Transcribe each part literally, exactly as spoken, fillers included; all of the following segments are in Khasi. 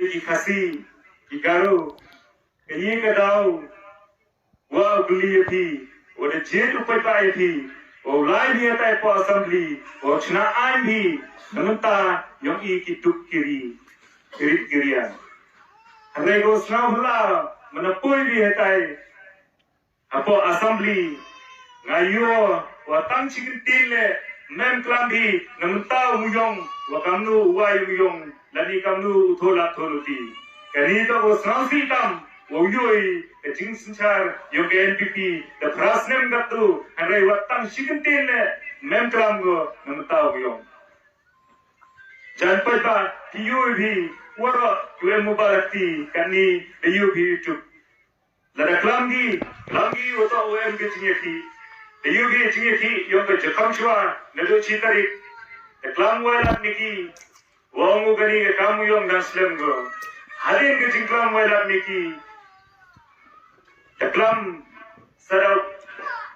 Ki Khasi, ki Garo, kane ka daw, wa u kylli ïa phi, wa da jied u paidbah ïa phi, wa u lai ïa tai hapoh Assembly, wa u chna aiñ phi, na mynta, ïong i ki duk ki ri, ki rit ki riang. Hynrei ko sngewbha, mynta poi phi ïa tai, hapoh Assembly, nga ïoh, wa tang shi kyntien leh, mem klam phi, na mynta u Mooiong, wa kamno u wai u Mooiong, lane kamno u thoh lad thoh luti. Kane ka wa sngewsih tam, wa u ïoh i, ka jingsynshar, ïong ka N P P, da phra snem katto, hynrei wa tang shi kyntien leh, mem klam ko, na mynta u Mooiong. Jan paidbah, ki ïoh i phi, waroh, ki wa em mobile ti, kane, da ïoh phi YouTube. Lada klam ki, klam ki wa toh wa em ka jingïakhih. Da ïoh ki jingïakhih, ïong ka jakham shuwa, naduh shi tarik. Da klam wa lad ni ki, wa ong u kane ka kam u ïong dang slem ko. Hadien ka jingklam wa lad ni ki. Da klam, sa da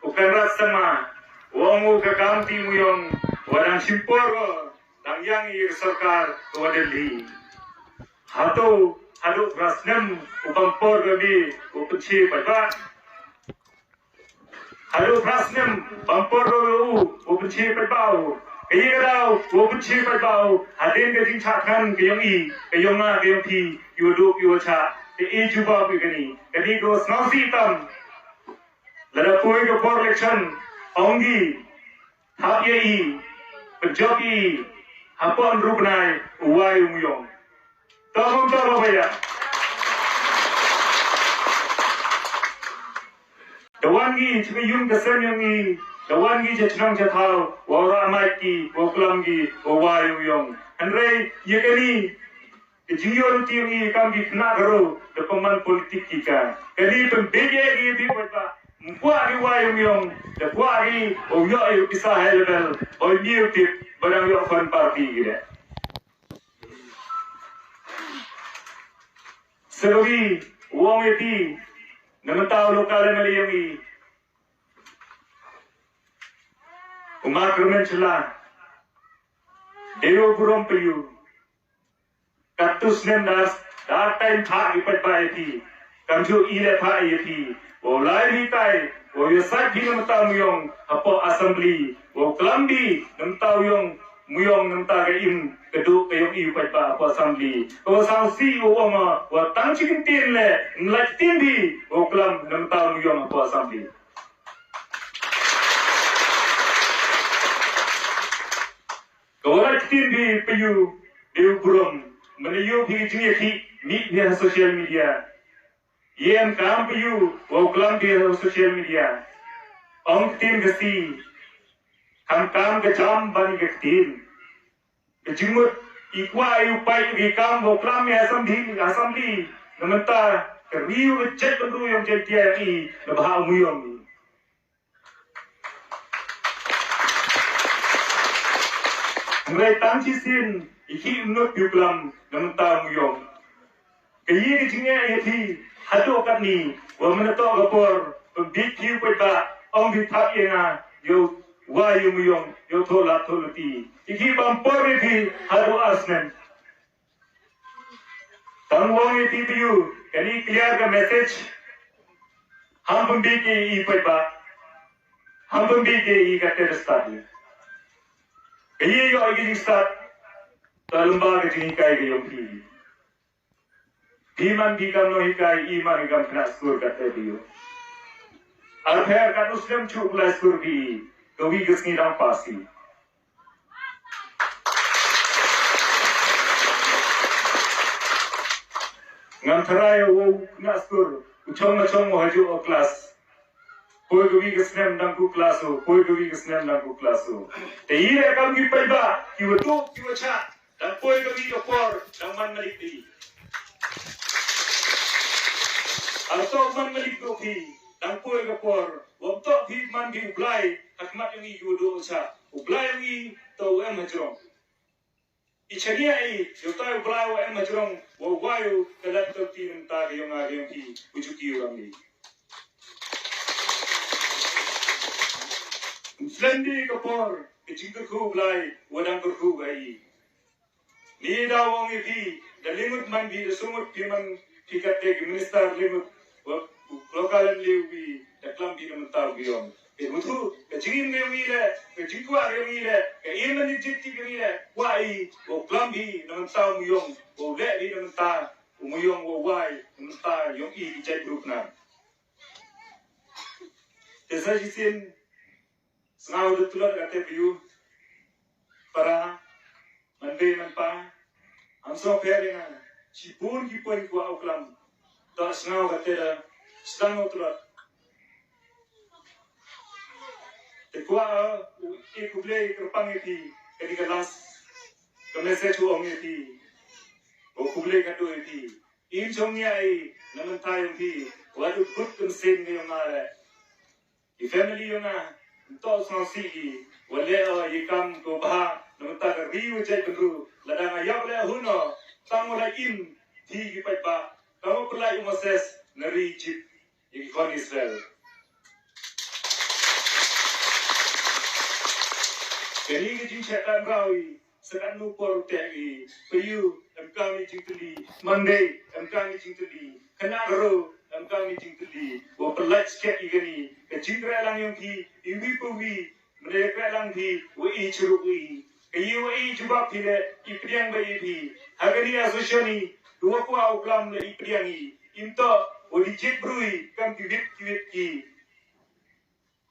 u Conrad Sangma, wa ong u ka kam ti u ïong, wa dang shim por ko, dang ïeng ïa ka sorkar, ka wa Delhi. Hato, haduh phra snem, u bam por ka bi, u pynshai paidbah. Haduh phra snem, bam por ka bi u, u pynshai paidbah u. Ka ïa ka daw, u pynshai paidbah u. Hadien ka jingshah thngan ka ïong i, ka ïong nga, ka ïong phi, ïa u duk, ïa u shah. Te i jubab ïa kane. Kane ka wa sngewsih tam. Lada poi ka por election, ong ki. Hap ïa i, pynjop ïa i, hapoh hynriew bnai, u wai u Mooiong. Tang hom tang ba ïa. Da wan ki, sha ka ïung ka sem ïong i, da wan ki, sha chnong sha thaw, wa rah mike ki, wa klam ki, wa wai u Mooiong. Hynrei, ïa kane, ka jingïoh luti ïong i kam ki khynnah Garo, da pynman politik ki ka. Kane pynbeit ïa ki beit paidbah, ym kwah ki wai u Mooiong, da kwah ki, u ïoh ïa u pisa high level, u ïoh tip, ba dang ïoh fund party ki de. Sa kawei, u ong ïa phi, na mynta u local M L A ïong i, u Ma Kyrmen Shylla, dei u burom phi ïoh, Katto snem da, da time phah ïa paidbah ïa phi. Kam ju i leh phah ïa phi. Wow lai phi tai, wow ïa sait phi na mynta u Mooiong, hapoh assembly. Wow klam phi, na mynta u Mooiong, Mooiong na mynta ka im, ka duh ka ïong i paidbah hapoh assembly. Ka wa sngewsih wow ong, wa tang shi kyntien leh, nlait ktien phi, wow klam na mynta u Mooiong hapoh assembly. Ka wa lait ktien phi pa ïoh, dei u burom, mynta ïoh phi ka jingïakhih, mih phi ha social media. Ïa em kam pa ïoh, wow klam phi ha social media. Ong ktien ka si, kham kam ka jam ban ka ktien. Ka jingmut, i kwah i u pait ki kam wow klam ïa assembly, assembly. Na mynta, ka riew ka jet bynriew ïong Jaiñtia i, na bha u Mooiong i. Hynrei tang shisien, i khih mut phi u klam, na mynta u Mooiong. Ka ïa ka jingeh ïa phi, haduh katni, wa mynta toh ka por, pynbit phi u paidbah, ong phi thap ïa nga, ïa u wai ïa u Mooiong, ïa u thoh lad thoh luti. I khih bam por ïa phi, haduh ar snem. Tang ong ïa phi phi ïoh, kane clear ka message. Ham pynbit ïa i paidbah. Ham pynbit ïa i ka terrorist. Ka ïa ïoh i ka jingstad. Ta lymba ka jinghikai ka ïong phi. Phi man phi kam nonghikai i man i kam khynnah skur ka te phi ïoh. Arpher katno snem shuh u lai skur phi. Ka wi ka sngi dang pass i. Ngan tharai u khynnah skur, u chong ma chong u ha juh u klas. Poi ka wi ka snem dang kut klas u, poi ka wi ka snem dang kut klas u. Te i leh kam ki paidbah, ki wa tuh, ki wa chah, dang poi ka wi ka por, dang man malik di. Ar toh man malik duh phi, dang poi ka por, wa ym toh phi man phi u Blai, ha khmat ïong i ki wa duh u chah. U Blai ïong i, toh u em hajrong. I chaniah i, ïa utai u Blai wa em hajrong, wa wai u, ka lad ka ti nangta ka ïong nga ka ïong phi, u juki u rang i. Ym slem di ka por, ka jingkyrkhu u Blai, wa dang kyrkhu ka i. Ni da ong ïa phi, da lyngngut man phi, da sngewthuh phi man phi kat te ki minister lyngngut, wa, u local MLA u phi, da klam phi na mynta u phi ong. Phi muthu, ka jingim ïong i le, ka jingkwah ïong i le, ka im man jingtip ïong i le, kwah i, wa klam phi na mynta u ïong, wa leh phi na mynta u ïong, wa wai na mynta ïong i ki jait group na. Te sa shisien, sngew da tulot kata phi ïu. Para, man bei man pa, am so pher ïa nga, shibun ki point kwah u klam. To sngew kata da, sdang u tulot. Te kwah u ïa khublei kyrpang ïa phi, kane ka last, ka message u ong ïa phi. U khublei ka tu ïa phi. Im shong ïa i, na mynta ïong phi, wat u kut kum sien ka ïong nga le. I family ïong nga, nto sngewsih i, wa leh o i kam ko bha, na mynta ka ri u jait bynru, lada nga ïap leh hun o, tang wa la im, phi ki paidbah, tang wa pynlait u Moses, na ri Egypt, ïa ki khon Israel. Kane ka jingshah kan raw i, sa katno por u teh i, phi ïu, em kam i jingtylli, man bei, em kam i jingtylli, khynnah ro, em kam i jingtylli, wa pynlait skhet i kane, ka jingkhreh lang ïong phi, iwi pa iwi, mynta khreh lang phi, wa i chirup i, ka ïa wa i jubab phi le, i pdiang ba i phi, ha kane association i, duwa kwah u klam le i pdiang i, im to, wa di jied brui, kam ki wit ki wit ki.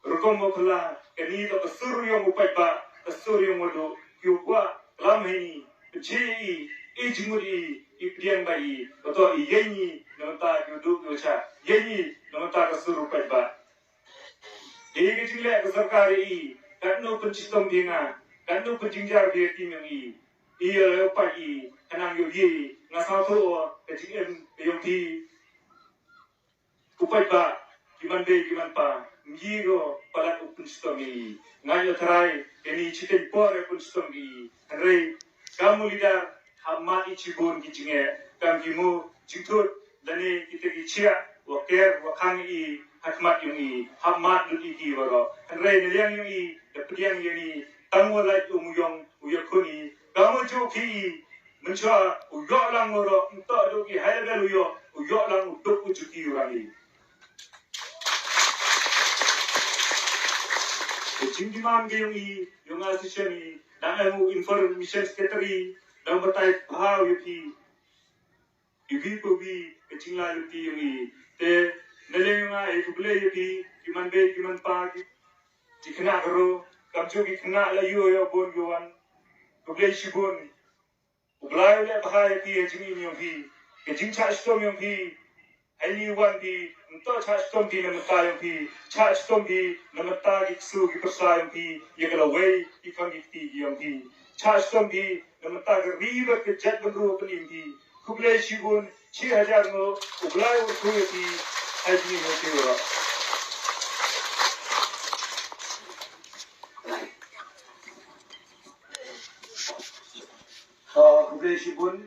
Rukom wa phylla, kane to ka sur ïong u paidbah, ka sur ïong wa duh, ki u kwah, klam ha ini, pynche i, i jingmut i, i pdiang ba i, wa to i ïeng i, na mynta ki u duh ki u chah, ïeng i, na mynta ka sur u paidbah. Dei ka jingleh ka sorkar i, katno pynshitom phi nga, katno pynjynjar phi ïa ki ïong i, i ïa leh u paid i, khnang ïoh i, nga sngewthuh ka jingim ïong phi. U paidbah, ki man bei, ki man pa, ngi ko palat u pynshitom i. Nga ïoh tharai, kane shiteng por e pynshitom i. Hynrei, kam u leader, hap mad i shibun ki jingeh, kam ki mu, jingthut, lane kita ki chiah, wa ker, wa khang i, ha khmat ïong i, hap mad lut i ki waroh. Hynrei, na liang ïong i, da pdiang ïa ni, tang wa lait u mu ïong, u ïakhun i, kam u juh ki i, Mynshuwa u ïoh lang u ro, nto duk i high level u ïoh, u ïoh lang u duk u juki u rang i. Ka jingdemand ka ïong i, ïong association i, dang em u information secretary, dang batai bha u ïa phi. Iwi pa iwi, ka jinglai ïong phi ïong i. Te, na liang ïong nga, e khublei ïa phi, ki man bei, ki man pa, ki, ki khynnah ka ro, kam juh ki khynnah la ïoh ïa bun ki wan. Khublei shibun. U Blei u leh bha ïa phi ha jingim ïong phi. Ka jingshah shitom ïong phi. Haini wan phi, nto shah shitom phi na mynta ïong phi. Shah shitom phi na mynta ki ksu ki pyrsa ïong phi. Ïa ka lawei ki khang ki kti ïong phi. Shah shitom phi na mynta ka ri bad ka jaitbynriew pynïeng phi. Khublei shibun, shi hajar nguh, U Blei u kyrkhu ïa phi. Ha jingim ïong phi u rah. Ah, khublei shibun.